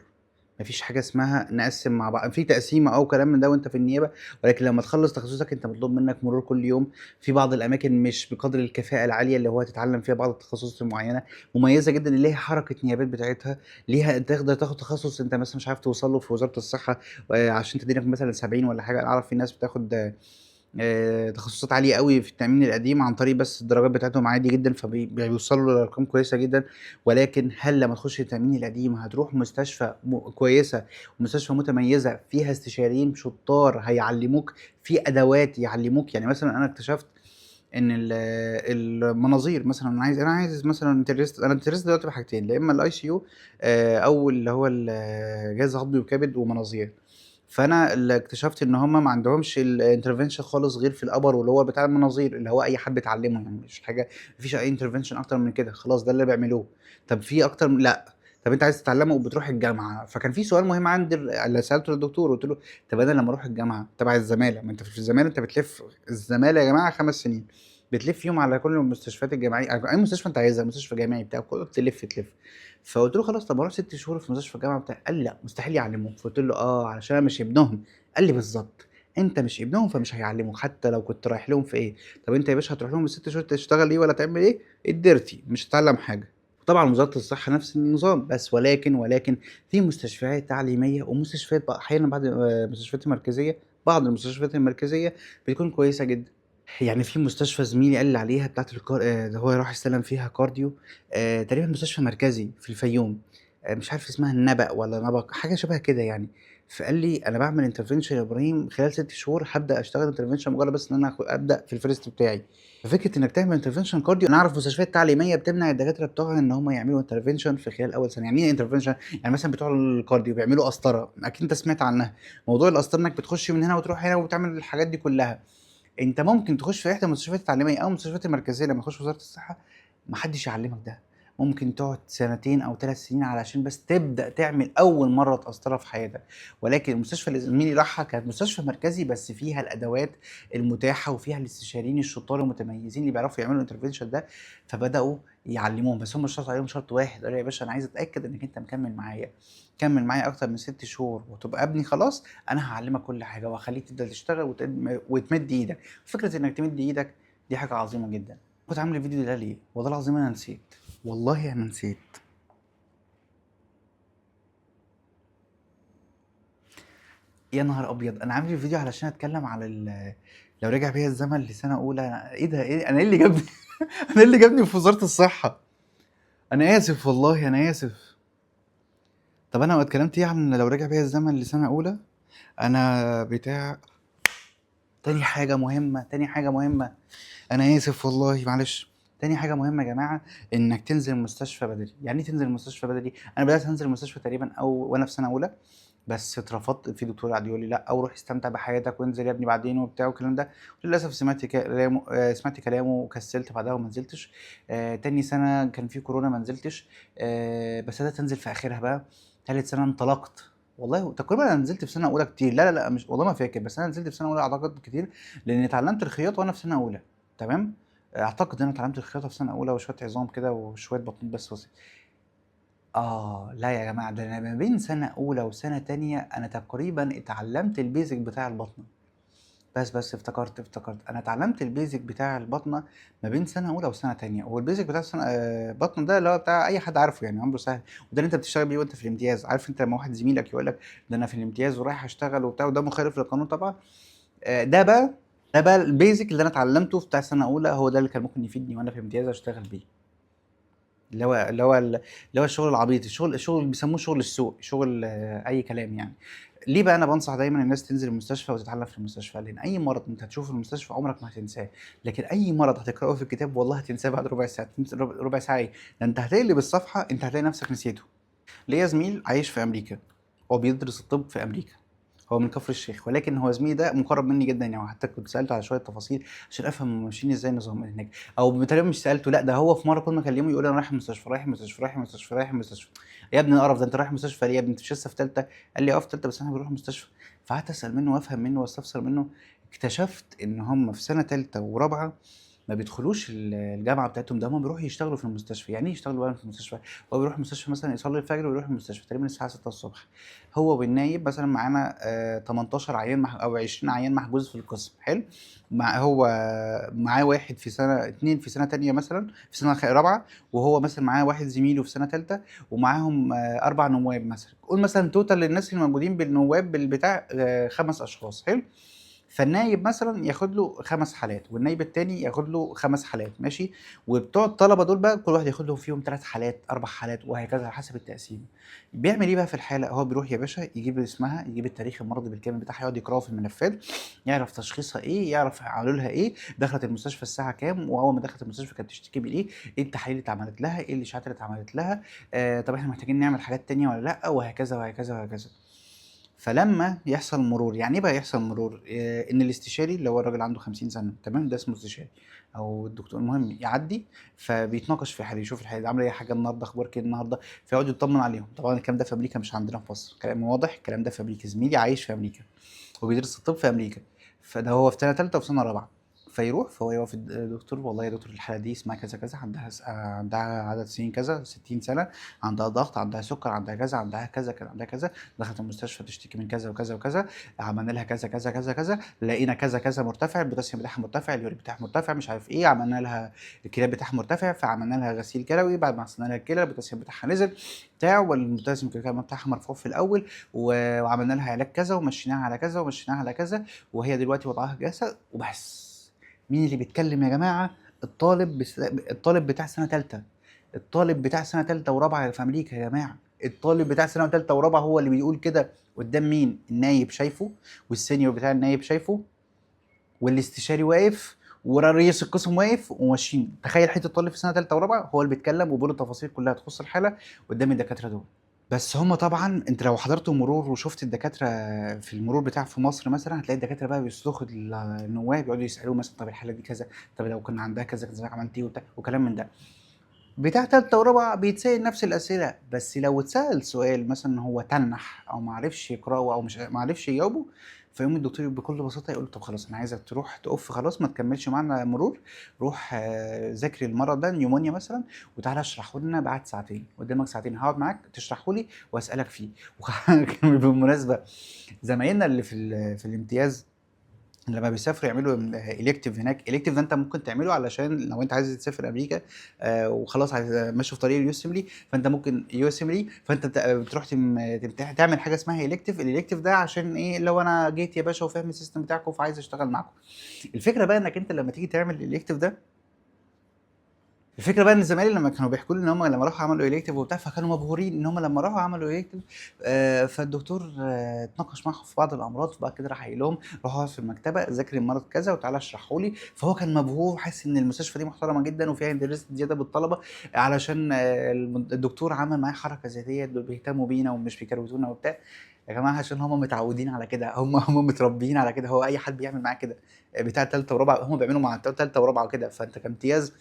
مفيش حاجة اسمها نقسم مع بعض في تقسيمه او كلام من ده وانت في النيابة، ولكن لما تخلص تخصصك انت مطلوب منك مرور كل يوم. في بعض الاماكن مش بقدر الكفاءة العالية اللي هو تتعلم فيها بعض التخصصات المعينة، مميزة جدا اللي هي حركة نيابات بتاعتها ليها، تقدر تاخد تخصص انت مثلا مش عارف توصل له في وزارة الصحة، عشان تدينك مثلا 70 ولا حاجة. انا اعرف في ناس بتاخد تخصصات عالية قوي في التامين القديم عن طريق بس الدرجات بتاعتهم عادي جدا، فبيوصلوا لارقام كويسة جدا. ولكن هل لما تخش التامين القديم هتروح مستشفى كويسة ومستشفى متميزة فيها استشاريين شطار هيعلموك، في ادوات يعلموك؟ يعني مثلا انا اكتشفت ان المناظير مثلا، انا عايز مثلا interest، انا interest دلوقتي بحاجتين، يا اما ال ICU او اللي هو الجهاز هضمي وكبد ومناظير. فانا اللي اكتشفت ان هم ما عندهمش ال intervention خالص غير في ال upper واللي هو بتاع المناظير اللي هو اي حد اتعلمه، يعني مش حاجة، مفيش اي intervention اكتر من كده، خلاص ده اللي بيعملوه. طب في اكتر من، لا طب انت عايز تتعلمه وبتروح الجامعة. فكان في سؤال مهم عندي اللي سالته للدكتور، قلت له طب انا لما اروح الجامعة تبع الزمالة، ما انت في الزمالة انت بتلف الزمالة يا جماعة 5 سنين، بتلف فيهم على كل المستشفيات الجامعية، اي مستشفى انت عايزها، مستشفى جامعي بتاع كله تلف تلف. فقلت له خلاص طب اروح 6 شهور في مستشفى الجامعة بتاع، قال لي لا مستحيل يعلموك. فقلت له علشان انا مش ابنهم. قال لي بالظبط انت مش ابنهم فمش هيعلموك حتى لو كنت رايح لهم في ايه. طب انت يا باشا هتروح لهم ال6 شهور تشتغل ايه ولا تعمل ايه؟ ال dirty مش هتتعلم حاجة. وطبعا وزارة الصحة نفس النظام، بس ولكن في مستشفيات تعليمية ومستشفيات بقى احيانا بعد المستشفيات المركزية، بعض المستشفيات المركزية بتكون كويسة جدا. يعني في مستشفى زميلي قال لي عليها بتاعه الكار، اللي هو راح استلم فيها cardio، تقريبا مستشفى مركزي في الفيوم، مش عارف اسمها النبأ ولا نبق، حاجة شبه كده يعني. فقال لي انا بعمل intervention يا ابراهيم خلال 6 شهور هبدا اشتغل intervention، مجرد بس ان انا ابدا في ال first بتاعي. ففكره انك تعمل intervention cardio، انا اعرف مستشفيات تعليمية بتمنع الدكاترة بتوعها ان هم يعملوا intervention في خلال اول سنة. يعني ايه intervention؟ يعني مثلا بتوع ال cardio بيعملوا قسطره، اكيد انت سمعت عنها، موضوع القسطرة انك بتخش من هنا وتروح هنا وتعمل الحاجات دي كلها. انت ممكن تخش في احدى المستشفيات التعليمية او المستشفيات المركزية لما تخش وزارة الصحة محدش يعلمك ده، ممكن تقعد سنتين او 3 سنين علشان بس تبدا تعمل اول مرة تقسطرها في حياتك. ولكن المستشفى اللي زميلي راحها كانت مستشفى مركزي، بس فيها الادوات المتاحة وفيها الاستشاريين الشطار المتميزين اللي بيعرفوا يعملوا ال intervention ده، فبداوا يعلموهم. بس هم اشترطوا عليهم شرط واحد، قالوا يا باشا انا عايز اتاكد انك انت مكمل معايا، كمل معايا اكتر من 6 شهور وتبقى ابني خلاص، انا هعلمك كل حاجة وهخليك تبدا تشتغل وتمد ايدك. فكرة انك تمد ايدك دي حاجة عظيمة جدا. كنت عامل الفيديو ده ليه؟ والله العظيم انا نسيت، والله انا نسيت. يا نهار ابيض، انا عامل الفيديو علشان اتكلم على لو رجع بيا الزمن لسنه اولى. ايه ده؟ ايه انا؟ ايه اللي جابني؟ انا ايه اللي جابني في وزارة الصحة؟ انا اسف والله انا اسف. طب انا اتكلمت ايه عن لو رجع بيا الزمن لسنه اولى؟ انا بتاع تاني حاجة مهمة، تاني حاجة مهمة، انا اسف والله معلش. تاني حاجة مهمة يا جماعة، انك تنزل المستشفى بدري. يعني ايه تنزل المستشفى بدري؟ انا بدات انزل المستشفى تقريبا او وانا في سنة اولى، بس اترفضت. في دكتور قعد يقول لي لا، او روح استمتع بحياتك وانزل يا ابني بعدين وبتاع والكلام ده. للاسف سمعت كلامه، سمعت كلامه وكسلت بعدها وما نزلتش. تاني سنة كان في كورونا ما نزلتش، بس بدات انزل في اخرها بقى. تالت سنة انطلقت، والله تقريبا انا نزلت في سنة اولى كتير، لا لا لا مش والله ما فاكر، بس انا نزلت في سنة اولى اعتقد كتير، لان اتعلمت الخياطة وانا في سنة اولى. تمام، اعتقد ان انا اتعلمت الخياطة في سنة اولى وشوية عظام كده وشوية بطن بس بسيط. لا يا جماعة، ده انا ما بين سنة اولى وسنة تانية انا تقريبا اتعلمت ال basic بتاع البطنه. بس افتكرت انا اتعلمت ال basic بتاع البطنه ما بين سنة اولى وسنة تانية. وال basic بتاع سنة بطنه ده اللي هو بتاع اي حد عارفه يعني، امره سهل، وده اللي انت بتشتغل بيه وانت في الامتياز. عارف انت لما واحد زميلك يقول لك ده انا في الامتياز ورايح اشتغل وبتاع، وده مخالف للقانون طبعا، ده بقى ال basic اللي انا اتعلمته بتاع سنة اولى، هو ده اللي كان ممكن يفيدني وانا في الامتياز اشتغل بيه، اللي هو الشغل العبيط، الشغل اللي بيسموه شغل السوق، شغل اي كلام يعني. ليه بقى انا بنصح دايما الناس تنزل المستشفى وتتعلم في المستشفى؟ لان اي مرض انت هتشوفه في المستشفى عمرك ما هتنساه، لكن اي مرض هتقراه في الكتاب والله هتنساه بعد ربع ساعة. ربع ساعة ايه؟ ده انت هتقلب الصفحة انت هتلاقي نفسك نسيته. ليا زميل عايش في امريكا، هو بيدرس الطب في امريكا، هو من كفر الشيخ، ولكن هو زميلي ده مقرب مني جدا يعني، حتى كنت سالته على شوية تفاصيل عشان افهم ماشيين ازاي النظام هناك، او تقريبا مش سالته، لا ده هو في مرة كل ما اكلمه يقول انا رايح المستشفى رايح المستشفى رايح المستشفى رايح المستشفى. يا ابني القرف ده، انت رايح المستشفى ليه يا ابني؟ انت مش لسه في ثالثة؟ قال لي اه في ثالثة بس انا بروح المستشفى. فقعدت اسال منه وافهم منه واستفسر منه، اكتشفت ان هم في سنة ثالثة ورابعه ما بيدخلوش الجامعة بتاعتهم، ده هم بيروحوا يشتغلوا في المستشفى. يعني ايه يشتغلوا بقى في المستشفى؟ هو بيروح المستشفى مثلا يصلي الفجر ويروح المستشفى تقريبا الساعة 6 الصبح، هو والنايب مثلا معانا 18 عيان او 20 عيان محجوز في القسم. حلو، مع هو معاه واحد في سنة 2 في سنة تانية مثلا في سنة رابعه، وهو مثلا معاه واحد زميله في سنة ثالثة، ومعاهم 4 نواب مثلا، قول مثلا total للناس اللي موجودين بالنواب بالبتاع 5 اشخاص. حلو، فالنايب مثلا ياخد له 5 حالات، والنايب التاني ياخد له 5 حالات، ماشي، وبتوع الطلبة دول بقى كل واحد ياخد له فيهم 3 حالات 4 حالات وهكذا على حسب التقسيم. بيعمل ايه بقى في الحالة؟ هو بيروح يا باشا يجيب اسمها، يجيب التاريخ المرضي بالكامل بتاعها، يقعد يقراه في الملفات، يعرف تشخيصها ايه، يعرف عملوا لها ايه، دخلت المستشفى الساعة كام، واول ما دخلت المستشفى كانت بتشتكي بايه، ايه التحاليل اللي اتعملت لها، ايه الاشعاعات اللي اتعملت لها، طب احنا محتاجين نعمل حاجات تانية ولا لا، وهكذا وهكذا وهكذا. فلما يحصل مرور، يعني ايه بقى يحصل مرور؟ ان الاستشاري اللي هو الراجل عنده 50 سنة، تمام، ده اسمه استشاري او الدكتور، المهم يعدي فبيتناقش في حاله، يشوف الحالة عامله ايه، حاجة النهارده، اخبارك ايه النهارده، فيقعد يطمن عليهم. طبعا الكلام ده في امريكا مش عندنا في مصر، كلام واضح، الكلام ده في امريكا. زميلي عايش في امريكا وبيدرس الطب في امريكا، فده هو في سنة ثالثة وفي سنة رابعه، فيروح فهو يقف الدكتور، والله يا دكتور الحالة دي اسمها كذا كذا، عندها عدد سنين كذا، 60 سنة، عندها ضغط، عندها سكر، عندها كذا، عندها كذا كذا، عندها كذا، دخلت المستشفى تشتكي من كذا وكذا وكذا، عملنا لها كذا كذا كذا كذا، لقينا كذا كذا مرتفع، البوتاسيوم بتاعها مرتفع، اليوريا بتاعها مرتفع، مش عارف ايه، عملنا لها الكلى بتاعها مرتفع، فعملنا لها غسيل كلوي، بعد ما غسلنا لها الكلى البوتاسيوم بتاعها نزل بتاع، والبوتاسيوم بتاعها مرفوع في الاول، وعملنا لها علاج كذا، ومشيناها على كذا، ومشيناها على كذا، وهي دلوقتي وضعها جاسة وبس. مين اللي بيتكلم يا جماعة؟ الطالب بتاع سنة ثالثة، الطالب بتاع سنة ثالثة ورابعه في امريكا يا جماعة، الطالب بتاع سنة ثالثة ورابعه هو اللي بيقول كده قدام مين؟ النايب شايفه، وال senior بتاع النايب شايفه، والاستشاري واقف، ورئيس القسم واقف، وماشيين. تخيل حتة طالب في سنة ثالثة ورابعه هو اللي بيتكلم وبيقول التفاصيل كلها تخص الحالة قدام الدكاترة دول. بس هم طبعا انت لو حضرت مرور وشفت الدكاترة في المرور بتاع في مصر مثلا، هتلاقي الدكاترة بقى بيصرخوا النواب، يقعدوا يسالوه مثلا طب الحالة دي كذا، طب لو كان عندها كذا كذا عملت ايه وبتاع وكلام من ده. بتاع تالتة ورابعة بيتسأل نفس الأسئلة، بس لو اتسأل سؤال مثلا هو تنح أو معرفش يقرأه أو مش معرفش يجاوبه، فيقوم الدكتور بكل بساطة يقول له طب خلاص أنا عايزك تروح تقف، خلاص ما تكملش معانا مرور، روح ذاكري المرض ده pneumonia مثلا، وتعالى اشرحه لنا بعد ساعتين، قدامك ساعتين هقعد معاك تشرحه لي وأسألك فيه. بالمناسبة زمايلنا اللي في الامتياز لما بيسافروا يعملوا elective هناك، elective ده انت ممكن تعمله علشان لو انت عايز تسافر امريكا وخلاص عايز ماشي في طريق ال USMLE، فانت ممكن USMLE، فانت بتروح تعمل حاجة اسمها elective. ال elective ده عشان ايه؟ لو انا جيت يا باشا وفاهم ال system بتاعكم فعايز اشتغل معاكم. الفكرة بقى انك انت لما تيجي تعمل ال elective ده، الفكرة بقى ان زمايلي لما كانوا بيحكوا لي ان هم لما راحوا عملوا elective وبتاع، فكانوا مبهورين ان هم لما راحوا عملوا elective فالدكتور اتناقش معاهم في بعض الامراض، وبعد كده راح قايل لهم روحوا اقعد في المكتبة ذاكري المرض كذا وتعالى اشرحه لي. فهو كان مبهور وحاسس ان المستشفى دي محترمه جدا وفيها interest زيادة بالطلبه، علشان الدكتور عمل معاه حركة زي ديت، بيهتموا بينا ومش بيكروتونا وبتاع. يا جماعة عشان هم متعودين على كده، هم متربيين على كده، هو اي حد بيعمل معاه كده بتاع ثالثة ورابعه، هم بيعملوا مع ثالثة ورابعه وكده. فانت كامتياز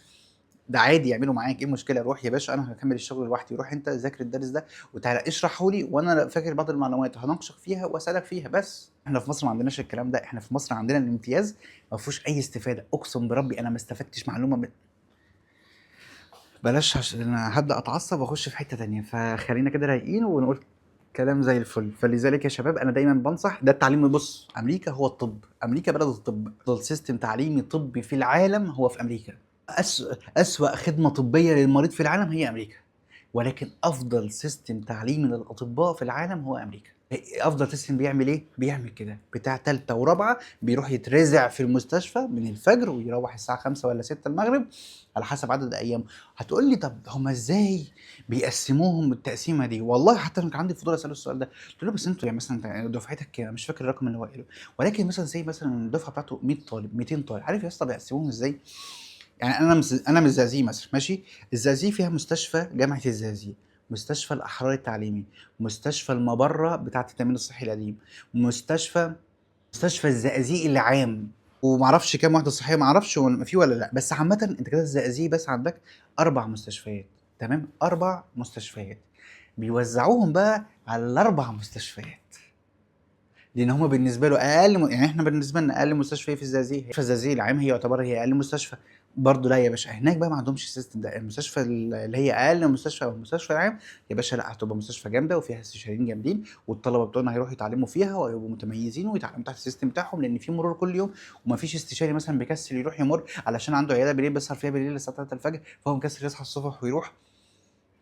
ده عادي يعملوا معاك، ايه المشكلة؟ روح يا باشا انا هكمل الشغل لوحدي، روح انت ذاكر الدرس ده وتعالى اشرحه لي، وانا فاكر بعض المعلومات هناقشك فيها واسالك فيها. بس احنا في مصر ما عندناش الكلام ده، احنا في مصر عندنا الامتياز ما فيهوش اي استفاده. اقسم بربي انا ما استفدتش معلومة من بلاش عشان انا هبدا اتعصب واخش في حتة تانية، فخلينا كده رايقين ونقول كلام زي الفل. فلذلك يا شباب انا دايما بنصح، ده التعليم. بص امريكا هو الطب، امريكا بلد الطب، افضل system تعليمي طبي في العالم هو في امريكا. اسوأ خدمة طبية للمريض في العالم هي امريكا، ولكن افضل system تعليمي للاطباء في العالم هو امريكا. افضل system بيعمل ايه؟ بيعمل كده، بتاع تالتة ورابعة بيروح يترزع في المستشفى من الفجر ويروح الساعة 5 ولا 6 المغرب على حسب عدد ايامه. هتقول لي طب هما ازاي بيقسموهم التقسيمه دي؟ والله حتى انا كان عندي فضول اساله السؤال ده، قلت له بس انتوا يعني مثلا دفعتك كام؟ مش فاكر الرقم اللي هو قاله، ولكن مثلا زي مثلا الدفعة بتاعته 100 طالب 200 طالب، عارف يا اسطى بيقسموهم ازاي؟ يعني انا من الزقازيق مثلا، ماشي؟ الزقازيق فيها مستشفى جامعه الزقازيق، مستشفى الاحرار التعليمي، مستشفى المبره بتاعه التامين الصحي القديم، مستشفى الزقازيق العام، ومعرفش كام وحده صحية، معرفش هو في ولا لا، بس عامة انت كده الزقازيق بس عندك 4 مستشفيات، تمام؟ 4 مستشفيات بيوزعوهم بقى على ال4 مستشفيات، لان هما بالنسبة له اقل يعني احنا بالنسبة لنا اقل مستشفى في الزقازيق، في الزقازيق العام هي يعتبر هي اقل مستشفى برضه. لا يا باشا هناك بقى ما عندهمش ال system ده، المستشفى اللي هي اقل مستشفى او المستشفى العام يا باشا لا هتبقى مستشفى جامدة وفيها استشاريين جامدين، والطلبة بتوعنا هيروحوا يتعلموا فيها وهيبقوا متميزين ويتعلموا تحت ال system بتاعهم، لان في مرور كل يوم، وما فيش استشاري مثلا بيكسل يروح يمر علشان عنده عيادة بالليل بيسهر فيها بالليل الساعة 3 الفجر، فهو مكسل يصحى الصبح ويروح،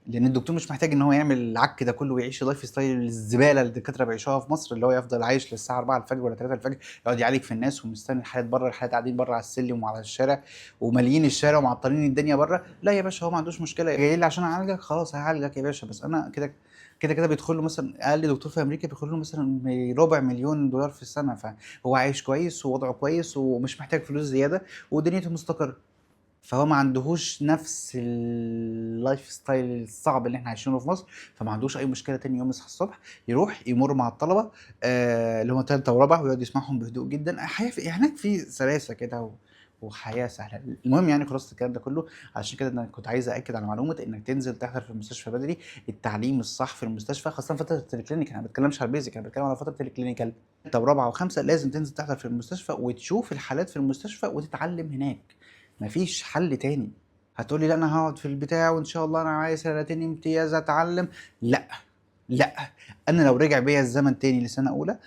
لان الدكتور مش محتاج ان هو يعمل العك ده كله ويعيش lifestyle الزبالة اللي الدكاترة بيعيشوها في مصر، اللي هو يفضل عايش للساعة 4 الفجر ولا 3 الفجر يقعد يعالج في الناس ومستني الحالات بره، الحالات قاعدين بره على السلم وعلى الشارع وماليين الشارع ومعطلين الدنيا بره. لا يا باشا هو ما عندوش مشكلة، جاي لي عشان اعالجك خلاص هعالجك يا باشا، بس انا كده كده كده بيدخل له مثلا اقل دكتور في امريكا بيدخل له مثلا $250,000 في السنة، فهو عايش كويس ووضعه كويس ومش محتاج فلوس زيادة ودنيته مستقره، فهو ما عندهوش نفس ال lifestyle الصعب اللي احنا عايشينه في مصر، فما عندوش اي مشكلة. تاني يوم يصحى الصبح يروح يمر مع الطلبة اللي هم ثالثة ورابعه ويقعد يسمعهم بهدوء جدا. هناك في سلاسة كده وحياه سهلة. المهم يعني خلاصه الكلام ده كله، عشان كده انا كنت عايز اكد على معلومة انك تنزل تحضر في المستشفى بدري، التعليم الصح في المستشفى، خاصة فترة ال clinic. انا ما بتكلمش على ال basic، انا بتكلم على فترة ال clinical. طب رابعه وخمسة لازم تنزل تحضر في المستشفى وتشوف الحالات في المستشفى وتتعلم هناك، مفيش حل تاني. هتقولي لا انا هقعد في البتاع وان شاء الله انا عايز سنتين امتياز اتعلم، لا لا، انا لو رجع بيا الزمن تاني لسنه اولى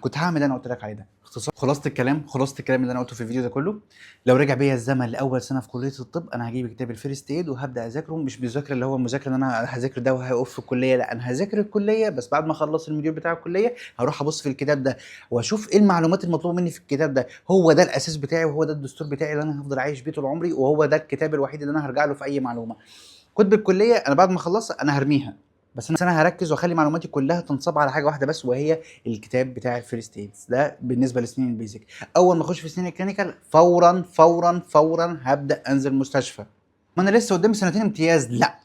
كنت هعمل اللي انا قلت لك عليه ده. اختصار خلاصه الكلام، خلاصه الكلام اللي انا قلته في الفيديو ده كله، لو رجع بيا الزمن لاول سنة في كليه الطب انا هجيب كتاب ال first aid وهبدا اذاكره، مش بالذاكرة اللي هو المذاكرة ان انا هذاكر ده وهقف في الكلية، لا انا هذاكر الكلية بس بعد ما اخلص ال module بتاع الكلية هروح ابص في الكتاب ده واشوف ايه المعلومات المطلوبة مني في الكتاب ده. هو ده الاساس بتاعي وهو ده الدستور بتاعي اللي انا هفضل عايش بيه طول عمري، وهو ده الكتاب الوحيد اللي انا هرجع له في اي معلومة. كتب الكلية انا بعد ما اخلصها انا هرميها، بس انا هركز واخلي معلوماتي كلها تنصب على حاجة واحدة بس، وهي الكتاب بتاع ال first aids ده. بالنسبة لسنين ال basic، اول ما اخش في سنين ال clinical فورا فورا فورا هبدا انزل مستشفى. ما انا لسه قدامي سنتين امتياز، لا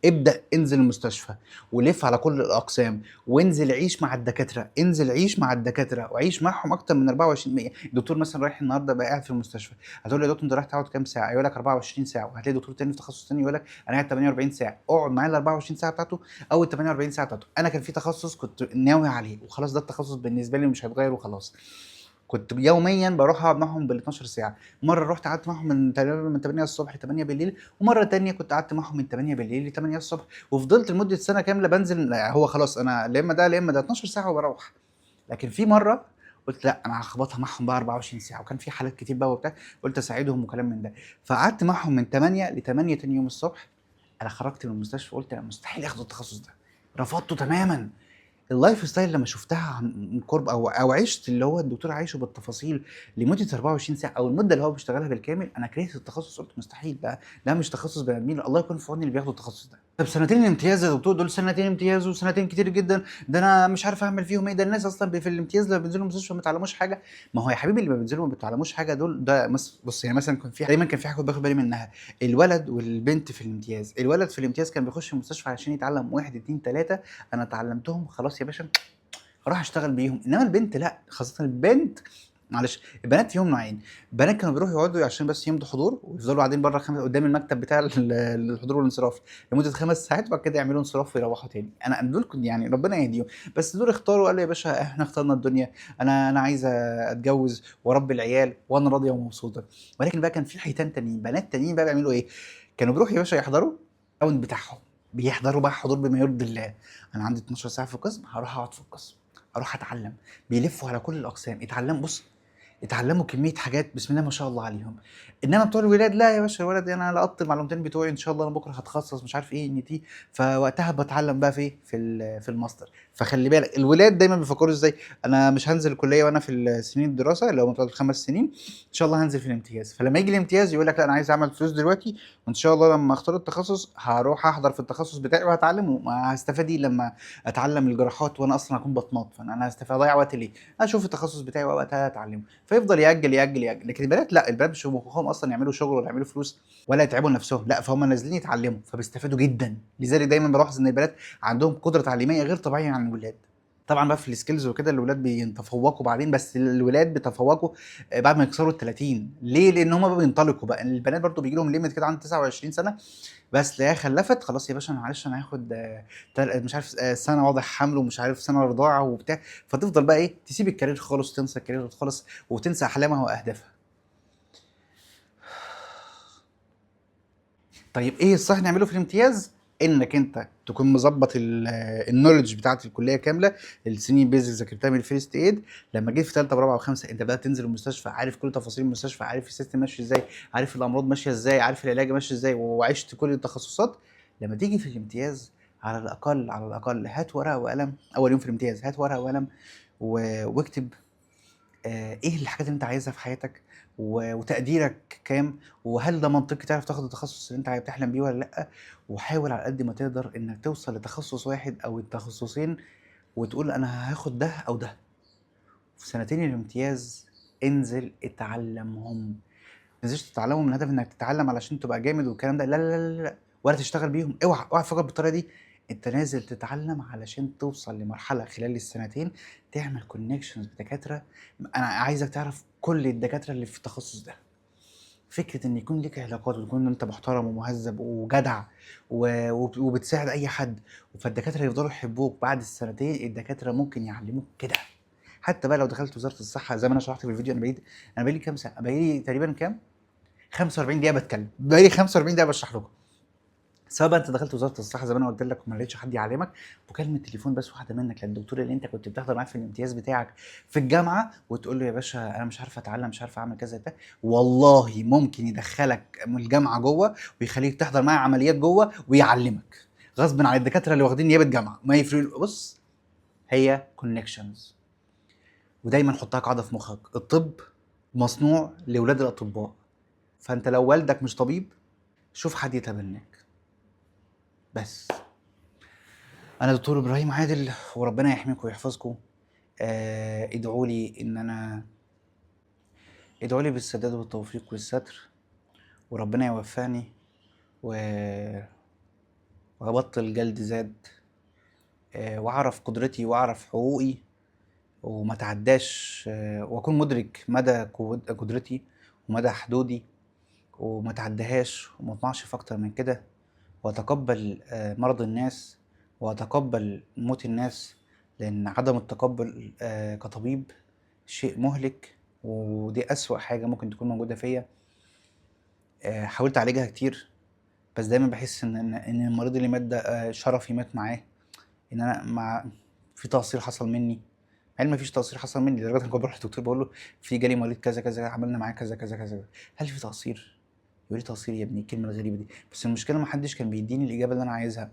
ابدا انزل المستشفى ولف على كل الاقسام، وانزل عيش مع الدكاترة، انزل عيش مع الدكاترة وعيش معهم اكتر من 24. الدكتور مثلا رايح النهارده بقى قاعد في المستشفى، هتقول له يا دكتور انت رايح تقعد كام ساعة؟ يقول لك 24 ساعة. وهتلاقي دكتور تاني في تخصص تاني يقول لك انا قاعد 48 ساعة. اقعد معاه ال 24 ساعة بتاعته او ال 48 ساعة بتاعته. انا كان في تخصص كنت ناوي عليه وخلاص، ده التخصص بالنسبة لي مش هيتغير وخلاص، كنت يوميا بروح اقعد معاهم بال 12 ساعة. مرة رحت قعدت معاهم من تقريبا من 8 الصبح ل 8 بالليل، ومرة تانية كنت قعدت معاهم من 8 بالليل ل 8 الصبح، وفضلت لمدة سنة كاملة بنزل، هو خلاص انا لا اما ده لا اما ده، 12 ساعة وبروح. لكن في مرة قلت لا انا هخبطها معاهم بقى 24 ساعة، وكان في حالات كتير بقى وبتاع، قلت اساعدهم وكلام من ده، فقعدت معاهم من 8 ل 8 تاني يوم الصبح. انا خرجت من المستشفى قلت انا مستحيل اخد التخصص ده، رفضته تماما. ال lifestyle لما شفتها عن قرب او عشت اللي هو الدكتور عايشه بالتفاصيل لمدة 24 ساعة او المدة اللي هو بيشتغلها بالكامل، انا كرهت التخصص، قلت مستحيل بقى ده مش تخصص بني ادمين، الله يكون في عون اللي بياخدوا التخصص ده. طب سنتين الامتياز يا دكتور، دول سنتين امتياز وسنتين كتير جدا، ده انا مش عارف اعمل فيهم ايه، ده الناس اصلا في الامتياز لما بينزلوا المستشفى ما بيتعلموش حاجة. ما هو يا حبيبي اللي ما بينزلوا ما بيتعلموش حاجة دول ده بص يعني مثلا كان في دايما كان في حاجة كنت باخد بالي منها، الولد والبنت في الامتياز، الولد في الامتياز كان بيخش المستشفى عشان يتعلم 1 2 3، انا اتعلمتهم خلاص يا باشا هروح اشتغل بيهم. انما البنت لا، خاصة البنت معلش البنات فيهم نوعين، بنات كانوا بيروحوا يقعدوا عشان بس يمضوا حضور ويفضلوا قاعدين بره قدام المكتب بتاع الحضور والانصراف لمدة 5 ساعات، وبعد كده يعملوا انصراف ويروحوا تاني. انا دول كنت يعني ربنا يهديهم، بس دول اختاروا قالوا يا باشا احنا اخترنا الدنيا، انا عايزه اتجوز واربي العيال وانا راضية ومبسوطة. ولكن بقى كان في حيتان تانيين، بنات تانيين بقى بيعملوا ايه؟ كانوا بيروحوا يا باشا يحضروا ال round بتاعهم، بيحضروا بقى حضور بما يرضي الله، انا عندي 12 ساعة في القسم هروح اقعد في القسم، اروح اتعلم. بيلفوا على كل الاقسام اتعلموا، بص اتعلموا كمية حاجات بسم الله ما شاء الله عليهم. انما بتوع الولاد لا يا باشا، الولد انا لقطت المعلومتين بتوعي ان شاء الله انا بكره هتخصص مش عارف ايه ان تي، فوقتها بتعلم بقى في في الماستر. فخلي بالك الولاد دايما بيفكروا ازاي، انا مش هنزل الكلية وانا في سنين الدراسة اللي هم بتوع ال5 سنين، ان شاء الله هنزل في الامتياز. فلما يجي الامتياز يقول لك لا انا عايز اعمل فلوس دلوقتي، وان شاء الله لما اختار التخصص هروح احضر في التخصص بتاعي وهتعلمه، ما هستفاد ايه لما اتعلم الجراحات وانا اصلا هكون بطنات، فانا هستفاد اضيع وقت ليه؟ اشوف التخصص بتاعي وقتها اتعلمه. فيفضل ياجل ياجل ياجل. لكن البنات لا، البنات مش مخهم اصلا يعملوا شغل ولا يعملوا فلوس ولا يتعبوا نفسهم، لا فهم نازلين يتعلموا فبيستفادوا جدا. لذلك دايما بلاحظ ان البنات عندهم قدره تعليمية غير طبيعية عن الولاد. طبعا بقى في ال skills وكده الولاد بيتفوقوا بعدين، بس الولاد بيتفوقوا بعد ما يكسروا ال 30. ليه؟ لان هم بقى بينطلقوا بقى. البنات برضو بيجي لهم limit كده عند 29 سنة بس، لا خلفت خلاص يا باشا انا معلش انا هاخد مش عارف سنة واضح حمل ومش عارف سنة رضاعه وبتاع، فتفضل بقى ايه تسيب ال career خالص وتنسى ال career خالص وتنسى احلامها واهدافها. طيب ايه الصح نعمله في الامتياز؟ انك انت تكون مظبط ال knowledge بتاعت الكلية كاملة، السنين basic ذاكرتها من ال first aid. لما جيت في ثالثة ورابعه وخمسة انت بدات تنزل المستشفى، عارف كل تفاصيل المستشفى، عارف ال system ماشي ازاي، عارف الامراض ماشية ازاي، عارف العلاج ماشي ازاي، وعشت كل التخصصات. لما تيجي في الامتياز على الاقل، على الاقل هات ورقة وقلم. اول يوم في الامتياز هات ورقة وقلم واكتب ايه الحاجات اللي انت عايزها في حياتك وتقديرك كام، وهل ده منطقي تعرف تاخد التخصص اللي انت بتحلم بيه ولا لا. وحاول على قد ما تقدر انك توصل لتخصص واحد او التخصصين وتقول انا هاخد ده او ده. في سنتين الامتياز انزل اتعلمهم، ما تنزلش تتعلمهم من هدف انك تتعلم علشان تبقى جامد والكلام ده، لا لا لا لا، ولا تشتغل بيهم. اوعى اوعى تفكر بالطريقة دي. انت نازل تتعلم علشان توصل لمرحلة خلال السنتين تعمل connections بدكاتره. انا عايزك تعرف كل الدكاترة اللي في التخصص ده. فكرة إن يكون ليك علاقات وتكون أنت محترم ومهذب وجدع وبتساعد أي حد، فالدكاترة يفضلوا يحبوك بعد السنتين. الدكاترة ممكن يعلموك كده، حتى بقى لو دخلت وزارة الصحة زي ما أنا شرحت في الفيديو. أنا بقالي كام سنة، بقالي تقريبا كام 45 دقيقة بتكلم، بقالي 45 دقيقة بشرح لكم. سواء بقى انت دخلت وزارة الصحة زي ما انا قلت لك وما لقيتش حد يعلمك، مكالمة تليفون بس واحدة منك للدكتور اللي انت كنت بتحضر معاه في الامتياز بتاعك في الجامعة، وتقول له يا باشا انا مش عارف اتعلم، مش عارف اعمل كذا ده، والله ممكن يدخلك من الجامعة جوه ويخليك تحضر معاه عمليات جوه ويعلمك غصب عن الدكاترة اللي واخدين نيابة جامعه، ما يفرق. بص، هي connections، ودايما حطها قاعدة في مخك، الطب مصنوع لاولاد الاطباء، فانت لو والدك مش طبيب شوف حد يتبناك. بس انا دكتور ابراهيم عادل، وربنا يحميكم ويحفظكم. ادعوا لي ان انا، ادعوا لي بالسداد والتوفيق والستر، وربنا يوفقني وابطل جلد زاد، واعرف قدرتي واعرف حقوقي وما تعداش، واكون مدرك مدى قدرتي ومدى حدودي وما تعدهاش وما اطمعش في اكتر من كده، واتقبل مرض الناس واتقبل موت الناس، لان عدم التقبل كطبيب شيء مهلك، ودي اسوأ حاجة ممكن تكون موجودة فيا. حاولت اعالجها كتير، بس دايما بحس ان المريض اللي مات ده، شرفي مات معاه، ان انا مع في تقصير حصل مني، هل ما فيش تقصير حصل مني؟ لدرجة ان كنت بروح للدكتور بقول له في جالي مريض كذا كذا، عملنا معاه كذا كذا كذا، هل في تقصير؟ يقول لي تقصير يا ابني، الكلمة الغريبة دي. بس المشكلة ما حدش كان بيديني الاجابة اللي انا عايزها.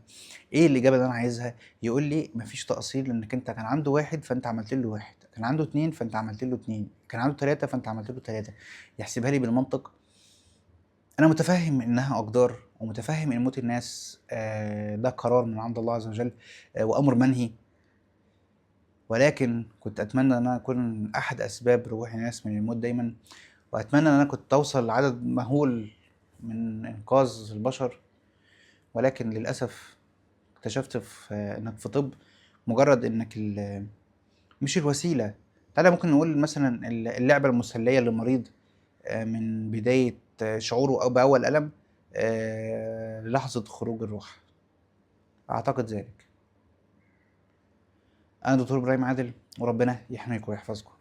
ايه الاجابة اللي انا عايزها؟ يقول لي ما فيش تقصير، لانك انت كان عنده 1 فانت عملت له 1، كان عنده 2 فانت عملت له 2، كان عنده 3 فانت عملت له 3. يحسبها لي بالمنطق. انا متفهم انها اقدار، ومتفهم ان موت الناس، ده قرار من عند الله عز وجل، وامر منهي، ولكن كنت اتمنى ان انا اكون احد اسباب رجوع الناس من الموت دايما، واتمنى ان انا كنت اوصل لعدد مهول من انقاذ البشر، ولكن للاسف اكتشفت انك في طب مجرد انك مش الوسيلة. تعالى ممكن نقول مثلا اللعبة المسليه للمريض، من بداية شعوره او باول الم، لحظة خروج الروح. اعتقد ذلك. انا دكتور ابراهيم عادل، وربنا يحميكم ويحفظكم.